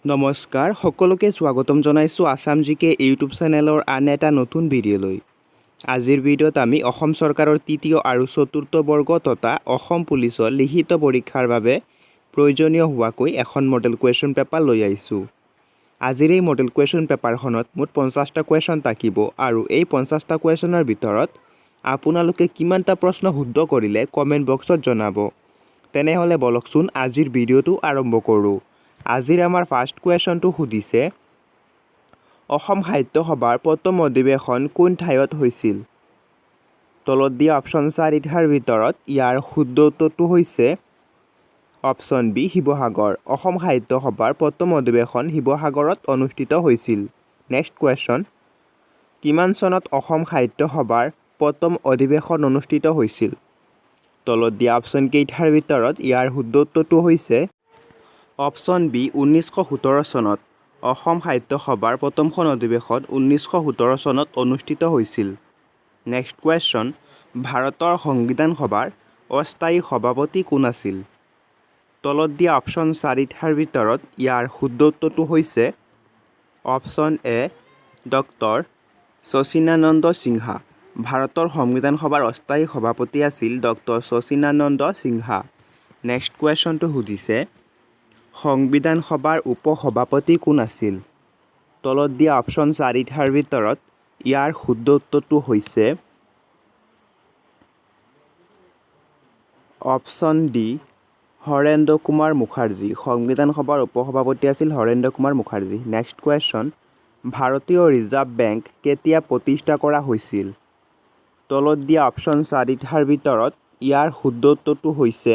নমস্কাৰ, সকলোকে স্বাগতম জনাইছোঁ আছাম জি কে ইউটিউব চেনেলৰ আন এটা নতুন ভিডিঅ'লৈ। আজিৰ ভিডিঅ'ত আমি অসম চৰকাৰৰ তৃতীয় আৰু চতুৰ্থ বৰ্গ তথা অসম পুলিচৰ লিখিত পৰীক্ষাৰ বাবে প্ৰয়োজনীয় হোৱাকৈ এখন মডেল কুৱেশ্যন পেপাৰ লৈ আহিছোঁ। আজিৰ এই মডেল কুৱেশ্যন পেপাৰখনত মুঠ 50টা কুৱেশ্যন থাকিব আৰু এই 50টা কুৱেশ্যনৰ ভিতৰত আপোনালোকে কিমানটা প্ৰশ্ন শুদ্ধ কৰিলে কমেণ্ট বক্সত জনাব। তেনেহ'লে বলকচোন, আজিৰ ভিডিঅ'টো আৰম্ভ কৰোঁ। আজিৰ আমাৰ ফাৰ্ষ্ট কুৱেশ্যনটো সুধিছে, অসম সাহিত্য সভাৰ প্ৰথম অধিৱেশন কোন ঠাইত হৈছিল? তলত দিয়া অপশ্যন চাৰিটাৰ ভিতৰত ইয়াৰ শুদ্ধ উত্তৰটো হৈছে অপশ্যন বি, শিৱসাগৰ। অসম সাহিত্য সভাৰ প্ৰথম অধিৱেশন শিৱসাগৰত অনুষ্ঠিত হৈছিল। নেক্সট কুৱেশ্যন, কিমান চনত অসম সাহিত্য সভাৰ প্ৰথম অধিৱেশন অনুষ্ঠিত হৈছিল? তলত দিয়া অপশ্যন কেইটাৰ ভিতৰত ইয়াৰ শুদ্ধ উত্তৰটো হৈছে অপশ্যন বি, 1917 চনত। অসম সাহিত্য সভাৰ প্ৰথমখন অধিৱেশন 1917 চনত অনুষ্ঠিত হৈছিল। নেক্সট কুৱেশ্যন, ভাৰতৰ সংবিধান সভাৰ অস্থায়ী সভাপতি কোন আছিল? তলত দিয়া অপশ্যন চাৰিটাৰ ভিতৰত ইয়াৰ শুদ্ধ উত্তৰটো হৈছে অপশ্যন এ, ডক্টৰ শচীনানন্দ সিনহা। ভাৰতৰ সংবিধান সভাৰ অস্থায়ী সভাপতি আছিল ডক্টৰ শচীনানন্দ সিনহা। নেক্সট কুৱেশ্যনটো সুধিছে, সংবিধান সভাৰ উপ সভাপতি কোন আছিল? তলত দিয়া অপশ্যন চাৰিটাৰ ভিতৰত ইয়াৰ শুদ্ধ উত্তৰটো হৈছে অপশ্যন ডি, হৰেন্দ্ৰ কুমাৰ মুখাৰ্জী। সংবিধান সভাৰ উপ সভাপতি আছিল হৰেন্দ্ৰ কুমাৰ মুখাৰ্জী। নেক্সট কুৱেশ্যন, ভাৰতীয় ৰিজাৰ্ভ বেংক কেতিয়া প্ৰতিষ্ঠা কৰা হৈছিল? তলত দিয়া অপশ্যন চাৰিটাৰ ভিতৰত ইয়াৰ শুদ্ধ উত্তৰটো হৈছে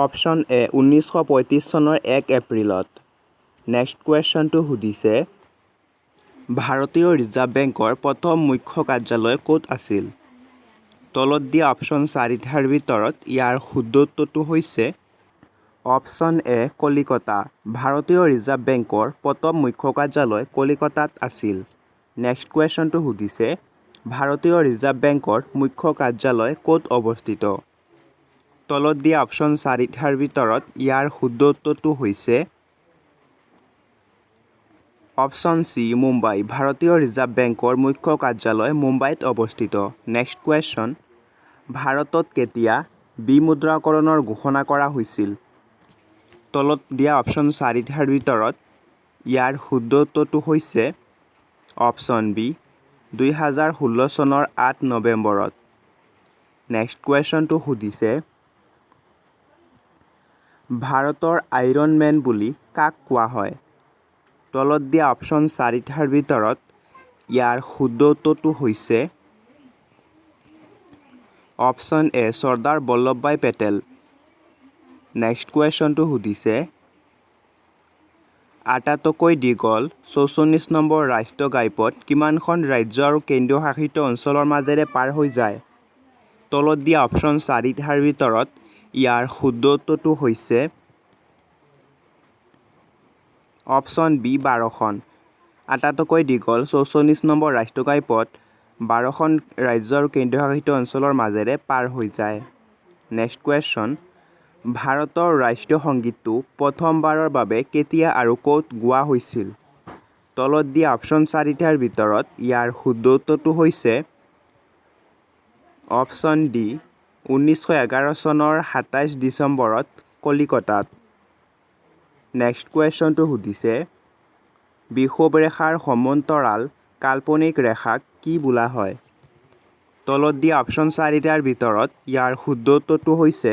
অপশ্যন এ, 1935 চনৰ 1 এপ্ৰিলত। নেক্সট কুৱেশ্যনটো সুধিছে, ভাৰতীয় ৰিজাৰ্ভ বেংকৰ প্ৰথম মুখ্য কাৰ্যালয় ক'ত আছিল? তলত দিয়া অপশ্যন চাৰিটাৰ ভিতৰত ইয়াৰ শুদ্ধ উত্তৰটো হৈছে অপশ্যন এ, কলিকতা। ভাৰতীয় ৰিজাৰ্ভ বেংকৰ প্ৰথম মুখ্য কাৰ্যালয় কলিকতাত আছিল। নেক্সট কুৱেশ্যনটো সুধিছে, ভাৰতীয় ৰিজাৰ্ভ বেংকৰ মুখ্য কাৰ্যালয় ক'ত অৱস্থিত? তলত দিয়া অপশ্যন চাৰিটাৰ ভিতৰত ইয়াৰ শুদ্ধ উত্তৰটো হৈছে অপশ্যন চি, মুম্বাই। ভাৰতীয় ৰিজাৰ্ভ বেংকৰ মুখ্য কাৰ্যালয় মুম্বাইত অৱস্থিত। নেক্সট কুৱেশ্যন, ভাৰতত কেতিয়া বিমুদ্ৰাকৰণৰ ঘোষণা কৰা হৈছিল? তলত দিয়া অপশ্যন চাৰিটাৰ ভিতৰত ইয়াৰ শুদ্ধ উত্তৰটো হৈছে অপশ্যন বি, 2016 চনৰ 8 নৱেম্বৰত। নেক্সট কুৱেশ্যনটো সুধিছে, ভাৰতৰ আইৰণ মেন বুলি কাক কোৱা হয়? তলত দিয়া অপশ্যন চাৰিটাৰ ভিতৰত ইয়াৰ শুদ্ধ উত্তৰটো হৈছে option A, Sardar Vallabhbhai Patel. Next কুৱেশ্যনটো সুধিছে, আটাইতকৈ দীঘল 44 নম্বৰ ৰাষ্ট্ৰীয় ঘাইপথ কিমানখন ৰাজ্য আৰু কেন্দ্ৰীয় শাসিত অঞ্চলৰ মাজেৰে পাৰ হৈ যায়? তলত দিয়া অপশ্যন চাৰিটাৰ ভিতৰত ইয়াৰ শুদ্ধ উত্তৰটো হৈছে অপশ্যন বি, 12খন। আটাইতকৈ দীঘল 44 নম্বৰ ৰাষ্ট্ৰীয় ঘাইপথ 12খন ৰাজ্য আৰু কেন্দ্ৰীয় শাসিত অঞ্চলৰ মাজেৰে পাৰ হৈ যায়। নেক্সট কুৱেশ্যন, ভাৰতৰ ৰাষ্ট্ৰীয় সংগীতটো প্ৰথমবাৰৰ বাবে কেতিয়া আৰু ক'ত গোৱা হৈছিল? তলত দিয়া অপশ্যন চাৰিটাৰ ভিতৰত ইয়াৰ শুদ্ধ উত্তৰটো হৈছে অপশ্যন ডি, 1911 চনৰ 27 ডিচেম্বৰত কলিকতাত। নেক্সট কুৱেশ্যনটো সুধিছে, বিষুৱ ৰেখাৰ সমান্তৰাল কাল্পনিক ৰেখাক কি বোলা হয়? তলত দিয়া অপশ্যন চাৰিটাৰ ভিতৰত ইয়াৰ শুদ্ধ উত্তৰটো হৈছে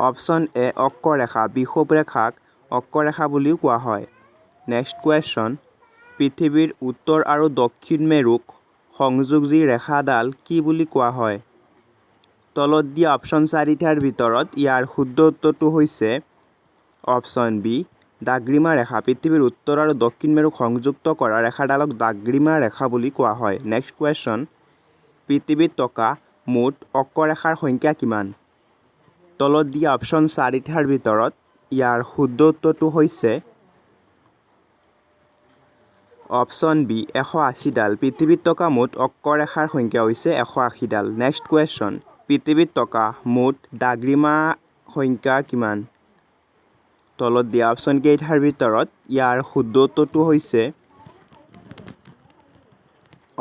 অপশ্যন এ, অক্ষৰেখা। বিষুৱ ৰেখাক অক্ষৰেখা বুলিও কোৱা হয়। নেক্সট কুৱেশ্যন, পৃথিৱীৰ উত্তৰ আৰু দক্ষিণ মেৰুক সংযোগী ৰেখাডাল কি বুলি কোৱা হয়? তলত দিয়া অপশ্যন চাৰিটাৰ ভিতৰত ইয়াৰ শুদ্ধ উত্তৰটো হৈছে অপশ্যন বি, দ্ৰাঘিমা ৰেখা। পৃথিৱীৰ উত্তৰ আৰু দক্ষিণ মেৰুক সংযুক্ত কৰা ৰেখাডালক দ্ৰাঘিমা ৰেখা বুলি কোৱা হয়। নেক্সট কুৱেশ্যন, পৃথিৱীত থকা মুঠ অক্ষৰেখাৰ সংখ্যা কিমান? তলত দিয়া অপশ্যন চাৰিটাৰ ভিতৰত ইয়াৰ শুদ্ধ উত্তৰটো হৈছে অপশ্যন বি, 180ডাল। পৃথিৱীত থকা মুঠ অক্ষৰেখাৰ সংখ্যা হৈছে 180ডাল। নেক্সট কুৱেশ্যন, পৃথিৱীত থকা মুঠ দ্ৰাঘিমা সংখ্যা কিমান? তলত দিয়া অপশ্যন কেইটাৰ ভিতৰত ইয়াৰ শুদ্ধ উত্তৰটো হৈছে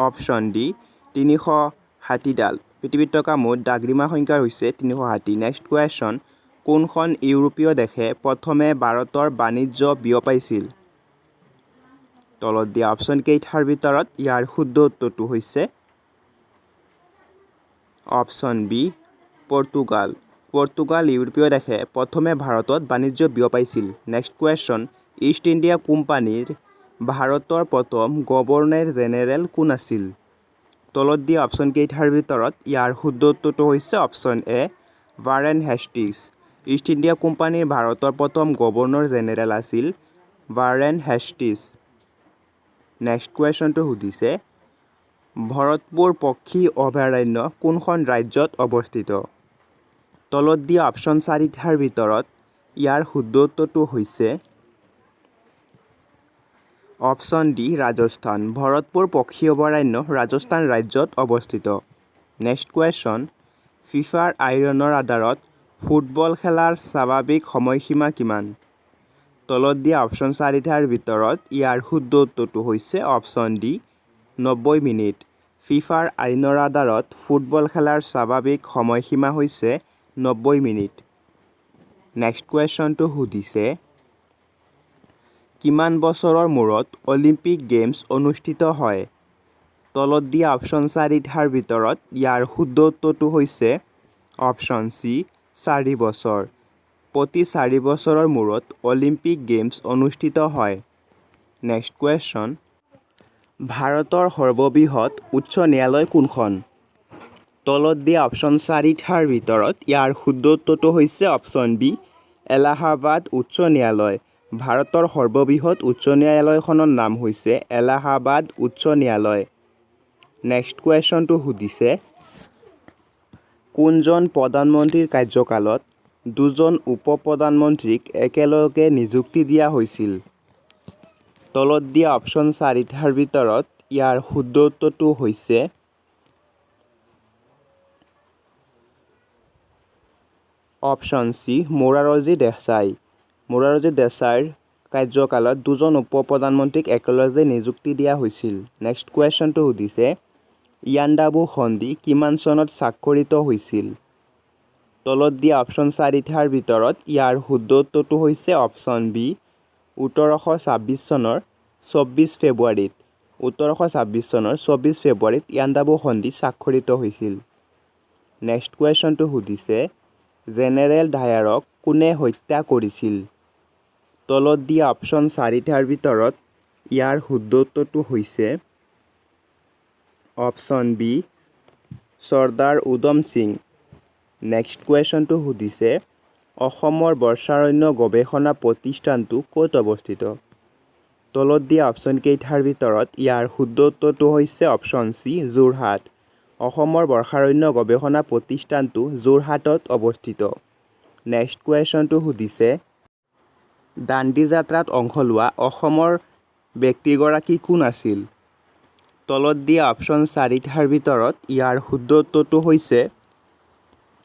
অপশ্যন ডি, 360ডাল। পৃথিৱীত থকা মুঠ দ্ৰাঘিমা সংখ্যা হৈছে 360। নেক্সট কুৱেশ্যন, কোনখন ইউৰোপীয় দেশে প্ৰথমে ভাৰতৰ বাণিজ্য বিয়পাইছিল? তলত দিয়া অপশ্যন কেইটাৰ ভিতৰত ইয়াৰ শুদ্ধ উত্তৰটো হৈছে অপশ্যন বি, পৰ্তুগাল। পৰ্তুগাল ইউৰোপীয় দেশে প্ৰথমে ভাৰতত বাণিজ্য বিয়পাইছিল। নেক্সট কুৱেশ্যন, ইষ্ট ইণ্ডিয়া কোম্পানীৰ ভাৰতৰ প্ৰথম গভৰ্ণৰ জেনেৰেল কোন আছিল? তলত দিয়া অপশ্যন কেইটাৰ ভিতৰত ইয়াৰ শুদ্ধ উত্তৰটো হৈছে অপশ্যন এ, ৱাৰেন হেষ্টিংছ। ইষ্ট ইণ্ডিয়া কোম্পানীৰ ভাৰতৰ প্ৰথম গভৰ্ণৰ জেনেৰেল আছিল ৱাৰেন হেষ্টিংছ। নেক্সট কুৱেশ্যনটো সুধিছে, ভৰতপুৰ পক্ষী অভয়াৰণ্য কোনখন ৰাজ্যত অৱস্থিত? তলত দিয়া অপশ্যন চাৰিটাৰ ভিতৰত ইয়াৰ শুদ্ধ উত্তৰটো হৈছে অপশ্যন ডি, ৰাজস্থান। ভৰতপুৰ পক্ষী অভয়াৰণ্য ৰাজস্থান ৰাজ্যত অৱস্থিত। নেক্সট কুৱেশ্যন, ফিফাৰ আইনৰ আধাৰত ফুটবল খেলাৰ স্বাভাৱিক সময়সীমা কিমান? তলত দিয়া অপশ্যন চাৰিটাৰ ভিতৰত ইয়াৰ শুদ্ধ উত্তৰটো হৈছে অপশ্যন ডি, 90 মিনিট। ফিফাৰ আইনৰ আধাৰত ফুটবল খেলাৰ স্বাভাৱিক সময়সীমা হৈছে 90 মিনিট। নেক্সট কুৱেশ্যনটো সুধিছে, কিমান বছৰৰ মূৰত অলিম্পিক গেমছ অনুষ্ঠিত হয়? তলত দিয়া অপশ্যন চাৰিটাৰ ভিতৰত ইয়াৰ শুদ্ধ উত্তৰটো হৈছে অপশ্যন চি, 4 বছৰ। প্ৰতি 4 বছৰৰ মূৰত অলিম্পিক গেমছ অনুষ্ঠিত হয়। নেক্সট কুৱেশ্যন, ভাৰতৰ সৰ্ববৃহৎ উচ্চ ন্যায়ালয় কোনখন? তলত দিয়া অপশ্যন চাৰিটাৰ ভিতৰত ইয়াৰ শুদ্ধ উত্তৰটো হৈছে অপশ্যন বি, এলাহাবাদ উচ্চ ন্যায়ালয়। ভাৰতৰ সৰ্ববৃহৎ উচ্চ ন্যায়ালয়খনৰ নাম হৈছে এলাহাবাদ উচ্চ ন্যায়ালয়। নেক্সট কুৱেশ্যনটো সুধিছে, কোনজন প্ৰধানমন্ত্ৰীৰ কাৰ্যকালত দুজন উপ প্ৰধানমন্ত্ৰীক একেলগে নিযুক্তি দিয়া হৈছিল? তলত দিয়া অপশ্যন চাৰিটাৰ ভিতৰত ইয়াৰ শুদ্ধ উত্তৰটো হৈছে অপশ্যন চি, মোৰাৰজী দেশাই। মোৰাৰজী দেশাইৰ কাৰ্যকালত দুজন উপ প্ৰধানমন্ত্ৰীক একেলগে নিযুক্তি দিয়া হৈছিল। নেক্সট কুৱেশ্যনটো সুধিছে, ইয়াণ্ডাবু সন্ধি কিমান চনত স্বাক্ষৰিত হৈছিল? তলত দিয়া অপশ্যন চাৰিটাৰ ভিতৰত ইয়াৰ শুদ্ধ উত্তৰটো হৈছে অপশ্যন বি, 1826 চনৰ 24 ফেব্ৰুৱাৰীত। 1826 চনৰ 24 ফেব্ৰুৱাৰীত ইয়াণ্ডাবু সন্ধি স্বাক্ষৰিত হৈছিল। নেক্সট কুৱেশ্যনটো সুধিছে, জেনেৰেল ডায়াৰক কোনে হত্যা কৰিছিল? তলত দিয়া অপশ্যন চাৰিটাৰ ভিতৰত ইয়াৰ শুদ্ধ উত্তৰটো হৈছে option B, Sardar Udham Singh. Next কুৱেশ্যনটো সুধিছে, অসমৰ বৰ্ষাৰণ্য গৱেষণা প্ৰতিষ্ঠানটো ক'ত অৱস্থিত? তলত দিয়া অপশ্যন কেইটাৰ ভিতৰত ইয়াৰ শুদ্ধ উত্তৰটো হৈছে অপশ্যন চি, যোৰহাট। অসমৰ বৰ্ষাৰণ্য গৱেষণা প্ৰতিষ্ঠানটো যোৰহাটত অৱস্থিত। নেক্সট কুৱেশ্যনটো সুধিছে, দাণ্ডি যাত্ৰাত অংশ লোৱা অসমৰ ব্যক্তিগৰাকী কোন আছিল? তলত দিয়া অপশ্যন চাৰিটাৰ ভিতৰত ইয়াৰ শুদ্ধ উত্তৰটো হৈছে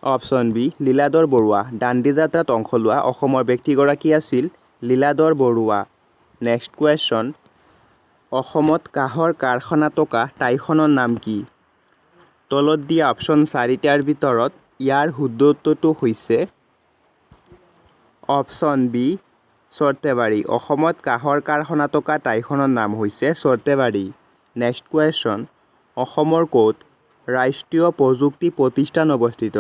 অপশ্যন বি, লীলাধৰ বৰুৱা। দাণ্ডি যাত্ৰাত অংশ লোৱা অসমৰ ব্যক্তিগৰাকী আছিল লীলাধৰ বৰুৱা। নেক্সট কুৱেশ্যন, অসমত কাঁহৰ কাৰখানা থকা ঠাইখনৰ নাম কি? তলত দিয়া অপশ্যন চাৰিটাৰ ভিতৰত ইয়াৰ শুদ্ধ উত্তৰটো হৈছে অপশ্যন বি, সৰ্থেবাৰী। অসমত কাঁহৰ কাৰখানা থকা ঠাইখনৰ নাম হৈছে সৰ্থেবাৰী। নেক্সট কুৱেশ্যন, অসমৰ ক'ত ৰাষ্ট্ৰীয় প্ৰযুক্তি প্ৰতিষ্ঠান অৱস্থিত?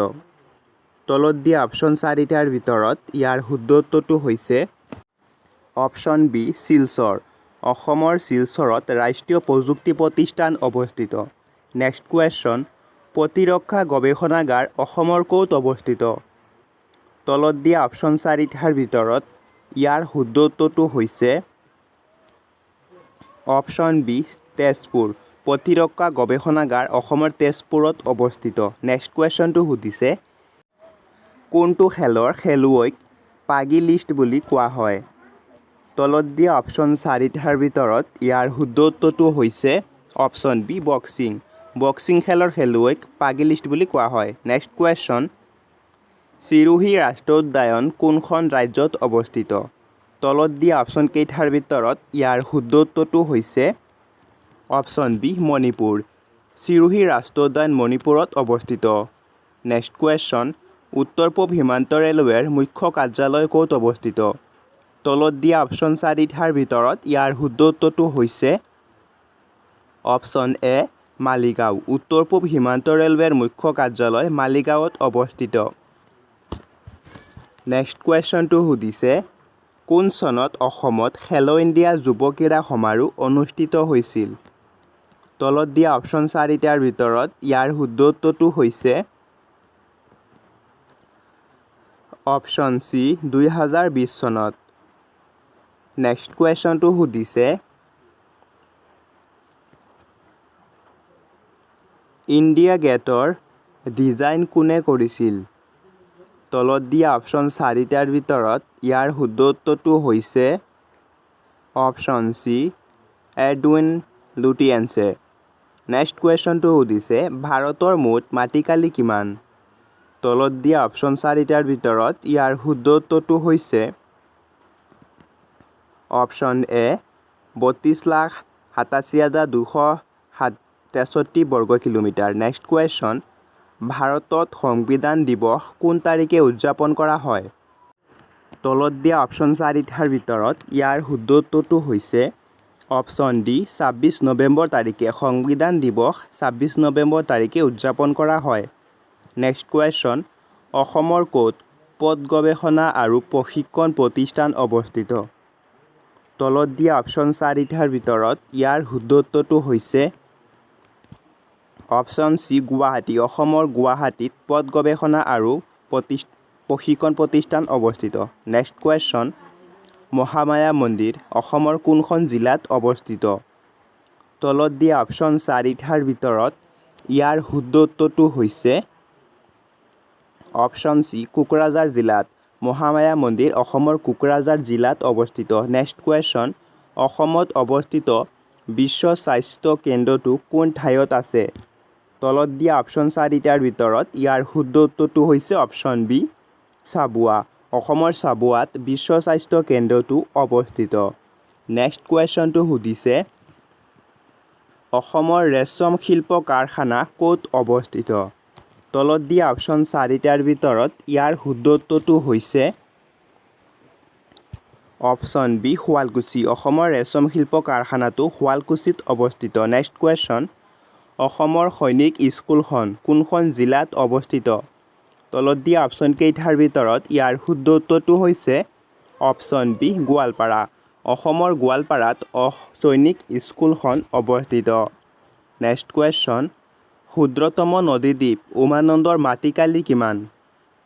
তলত দিয়া অপশ্যন চাৰিটাৰ ভিতৰত ইয়াৰ শুদ্ধ উত্তৰটো হৈছে অপশ্যন বি, শিলচৰ। অসমৰ শিলচৰত ৰাষ্ট্ৰীয় প্ৰযুক্তি প্ৰতিষ্ঠান অৱস্থিত। নেক্সট কুৱেশ্যন, প্ৰতিৰক্ষা গৱেষণাগাৰ অসমৰ ক'ত অৱস্থিত? তলত দিয়া অপশ্যন চাৰিটাৰ ভিতৰত ইয়াৰ শুদ্ধ উত্তৰটো হৈছে অপশ্যন বি, তেজপুৰ। প্ৰতিৰক্ষা গৱেষণাগাৰ অসমৰ তেজপুৰত অৱস্থিত। নেক্সট কুৱেশ্যনটো সুধিছে, কোনটো খেলৰ খেলুৱৈক পাগিলিষ্ট বুলি কোৱা হয়? তলত দিয়া অপশ্যন চাৰিটাৰ ভিতৰত ইয়াৰ শুদ্ধ উত্তৰটো হৈছে অপশ্যন বি, বক্সিং। বক্সিং খেলৰ খেলুৱৈক পাগিলিষ্ট বুলি কোৱা হয়। Next question. চিৰোহী ৰাষ্ট্ৰীয় উদ্যান কোনখন ৰাজ্যত অৱস্থিত? তলত দিয়া অপশ্যনকেইটাৰ ভিতৰত ইয়াৰ শুদ্ধ উত্তৰটো হৈছে অপশ্যন বি, মণিপুৰ। চিৰোহী ৰাষ্ট্ৰীয় উদ্যান মণিপুৰত অৱস্থিত। নেক্সট কুৱেশ্যন, উত্তৰ পূব সীমান্ত ৰেলৱেৰ মুখ্য কাৰ্যালয় ক'ত অৱস্থিত? তলত দিয়া অপশ্যন চাৰিটাৰ ভিতৰত ইয়াৰ শুদ্ধ উত্তৰটো হৈছে অপশ্যন এ, মালিগাঁও। উত্তৰ পূব সীমান্ত ৰেলৱেৰ মুখ্য কাৰ্যালয় মালিগাঁৱত অৱস্থিত। নেক্সট কুৱেশ্যনটো সুধিছে, কোন চনত অসমত খেলো ইণ্ডিয়া যুৱ ক্ৰীড়া সমাৰোহ অনুষ্ঠিত হৈছিল? তলত দিয়া অপশ্যন চাৰিটাৰ ভিতৰত ইয়াৰ শুদ্ধ উত্তৰটো হৈছে অপশ্যন চি, 2020 চনত। নেক্সট কুৱেশ্যনটো সুধিছে, ইণ্ডিয়া গেটৰ ডিজাইন কোনে কৰিছিল? তলত দিয়া অপশ্যন চাৰিটাৰ ভিতৰত ইয়াৰ শুদ্ধ উত্তৰটো হৈছে অপশ্যন চি, এডউইন লুটিয়েন্সে। নেক্সট কুৱেশ্যনটো সুধিছে, ভাৰতৰ মুঠ মাটিকালি কিমান? তলত দিয়া অপশ্যন চাৰিটাৰ ভিতৰত ইয়াৰ শুদ্ধ উত্তৰটো হৈছে অপশ্যন এ, 32,87,263 বৰ্গ কিলোমিটাৰ। নেক্সট কুৱেশ্যন, ভাৰতত সংবিধান দিৱস কোন তাৰিখে উদযাপন কৰা হয়? তলত দিয়া অপশ্যন চাৰিটাৰ ভিতৰত ইয়াৰ শুদ্ধ উত্তৰটো হৈছে অপশ্যন ডি, 26 নৱেম্বৰ তাৰিখে। সংবিধান দিৱস 26 নৱেম্বৰ তাৰিখে উদযাপন কৰা হয়। নেক্সট কুৱেশ্যন, অসমৰ ক'ত পথ গৱেষণা আৰু প্ৰশিক্ষণ প্ৰতিষ্ঠান অৱস্থিত? তলত দিয়া অপশ্যন চাৰিটাৰ ভিতৰত ইয়াৰ শুদ্ধ উত্তৰটো হৈছে অপশ্যন চি, গুৱাহাটী। অসমৰ গুৱাহাটীত পথ গৱেষণা আৰু প্ৰশিক্ষণ প্ৰতিষ্ঠান অৱস্থিত। নেক্সট কুৱেশ্যন, মহামায়া মন্দিৰ অসমৰ কোনখন জিলাত অৱস্থিত? তলত দিয়া অপশ্যন চাৰিটাৰ ভিতৰত ইয়াৰ শুদ্ধ উত্তৰটো হৈছে অপশ্যন চি, কোকৰাঝাৰ জিলাত। মহামায়া মন্দিৰ অসমৰ কোকৰাঝাৰ জিলাত অৱস্থিত। নেক্সট কুৱেশ্যন, অসমত অৱস্থিত বিশ্ব স্বাস্থ্য কেন্দ্ৰটো কোন ঠাইত আছে? তলত দিয়া অপশ্যন চাৰিটাৰ ভিতৰত ইয়াৰ শুদ্ধ উত্তৰটো হৈছে অপশ্যন বি, চাবুৱা। অসমৰ চাবুৱাত বিশ্ব স্বাস্থ্য কেন্দ্ৰটো অৱস্থিত। নেক্সট কুৱেশ্যনটো সুধিছে, অসমৰ ৰেচম শিল্প কাৰখানা ক'ত অৱস্থিত? তলত দিয়া অপশ্যন চাৰিটাৰ ভিতৰত ইয়াৰ শুদ্ধ উত্তৰটো হৈছে অপশ্যন বি, শুৱালকুছি। অসমৰ ৰেচম শিল্প কাৰখানাটো শুৱালকুছিত অৱস্থিত। নেক্সট কুৱেশ্যন, অসমৰ সৈনিক স্কুলখন কোনখন জিলাত অৱস্থিত? তলত দিয়া অপশ্যন কেইটাৰ ভিতৰত ইয়াৰ শুদ্ধ উত্তৰটো হৈছে অপশ্যন বি, গোৱালপাৰা। অসমৰ গোৱালপাৰাত সৈনিক স্কুলখন অৱস্থিত। নেক্সট কুৱেশ্যন, ক্ষুদ্ৰতম নদীদ্বীপ উমানন্দৰ মাটিকালি কিমান?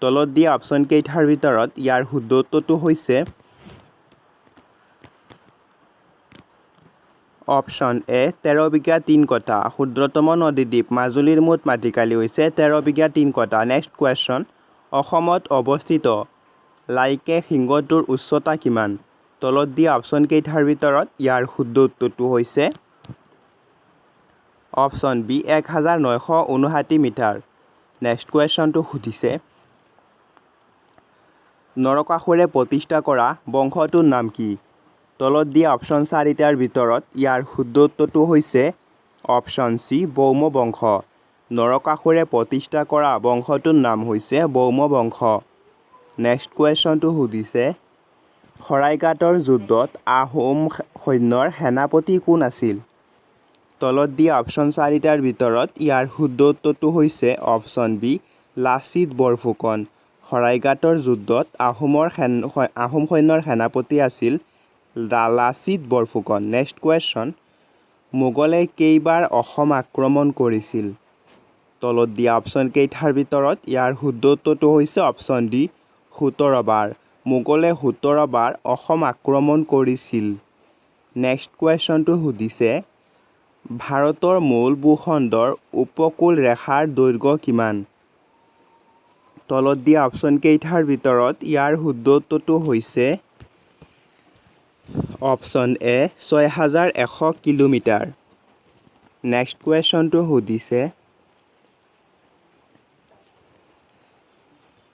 তলত দিয়া অপশ্যন কেইটাৰ ভিতৰত ইয়াৰ শুদ্ধ উত্তৰটো হৈছে অপশ্যন এ, 13 বিঘা 3 কঠা। ক্ষুদ্ৰতম নদীদ্বীপ মাজুলীৰ মুঠ মাটিকালি হৈছে 13 বিঘা 3 কঠা। নেক্সট কুৱেশ্যন, অসমত অৱস্থিত লাইকে শৃংগটোৰ উচ্চতা কিমান? তলত দিয়া অপশ্যন কেইটাৰ ভিতৰত ইয়াৰ শুদ্ধ উত্তৰটো হৈছে অপশ্যন বি, 1959 মিটাৰ। নেক্সট কুৱেশ্যনটো সুধিছে, নৰকাসুৰে প্ৰতিষ্ঠা কৰা বংশটোৰ নাম কি? তলত দিয়া অপশ্যন চাৰিটাৰ ভিতৰত ইয়াৰ শুদ্ধ উত্তৰটো হৈছে অপশ্যন চি, ভৌম বংশ। নৰকাসুৰে প্ৰতিষ্ঠা কৰা বংশটোৰ নাম হৈছে ভৌম বংশ। নেক্সট কুৱেশ্যনটো সুধিছে, শৰাইঘাটৰ যুদ্ধত আহোম সৈন্যৰ সেনাপতি কোন আছিল? তলত দিয়া অপশ্যন চাৰিটাৰ ভিতৰত ইয়াৰ শুদ্ধ উত্তৰটো হৈছে অপশ্যন বি, লাচিত বৰফুকন। শৰাইঘাটৰ যুদ্ধত আহোম সৈন্যৰ সেনাপতি আছিল লাচিত বৰফুকন। নেক্সট কুৱেশ্যন, মোগলে কেইবাৰ অসম আক্ৰমণ কৰিছিল? তলত দিয়া অপশ্যন কেইটাৰ ভিতৰত ইয়াৰ শুদ্ধ উত্তৰটো হৈছে অপশ্যন ডি, 17 বাৰ। মোগলে 17 বাৰ অসম আক্ৰমণ কৰিছিল। নেক্সট কুৱেশ্যনটো সুধিছে, ভাৰতৰ মূল ভূখণ্ডৰ উপকূল ৰেখাৰ দৈৰ্ঘ্য কিমান? তলত দিয়া অপশ্যন কেইটাৰ ভিতৰত ইয়াৰ শুদ্ধ উত্তৰটো হৈছে অপশ্যন এ, 6100 কিলোমিটাৰ। নেক্সট কুৱেশ্যনটো সুধিছে,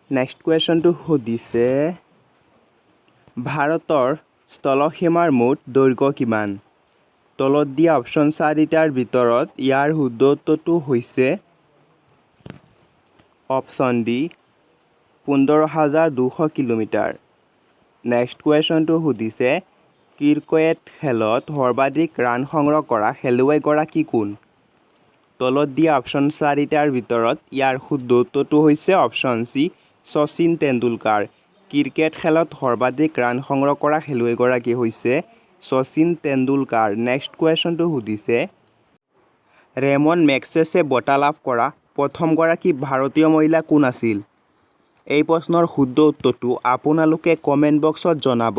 নেক্সট কুৱেশ্যনটো সুধিছে, ভাৰতৰ স্থলসীমাৰ মুঠ দৈৰ্ঘ্য কিমান? তলত দিয়া অপশ্যন চাৰিটাৰ ভিতৰত ইয়াৰ শুদ্ধ উত্তৰটো হৈছে অপশ্যন ডি, 15,200 কিলোমিটাৰ। নেক্সট কুৱেশ্যনটো সুধিছে, ক্ৰিকেট খেলত সৰ্বাধিক ৰান সংগ্ৰহ কৰা খেলুৱৈগৰাকী কোন? তলত দিয়া অপশ্যন চাৰিটাৰ ভিতৰত ইয়াৰ শুদ্ধ উত্তৰটো হৈছে option C, Sachin Tendulkar. Cricket খেলত সৰ্বাধিক ৰান সংগ্ৰহ কৰা খেলুৱৈগৰাকী হৈছে শচীন তেণ্ডুলকাৰ। নেক্সট কুৱেশ্যনটো সুধিছে, ৰেমন মেগছেছে বঁটা লাভ কৰা প্ৰথমগৰাকী ভাৰতীয় মহিলা কোন আছিল? এই প্ৰশ্নৰ শুদ্ধ উত্তৰটো আপোনালোকে কমেণ্ট বক্সত জনাব।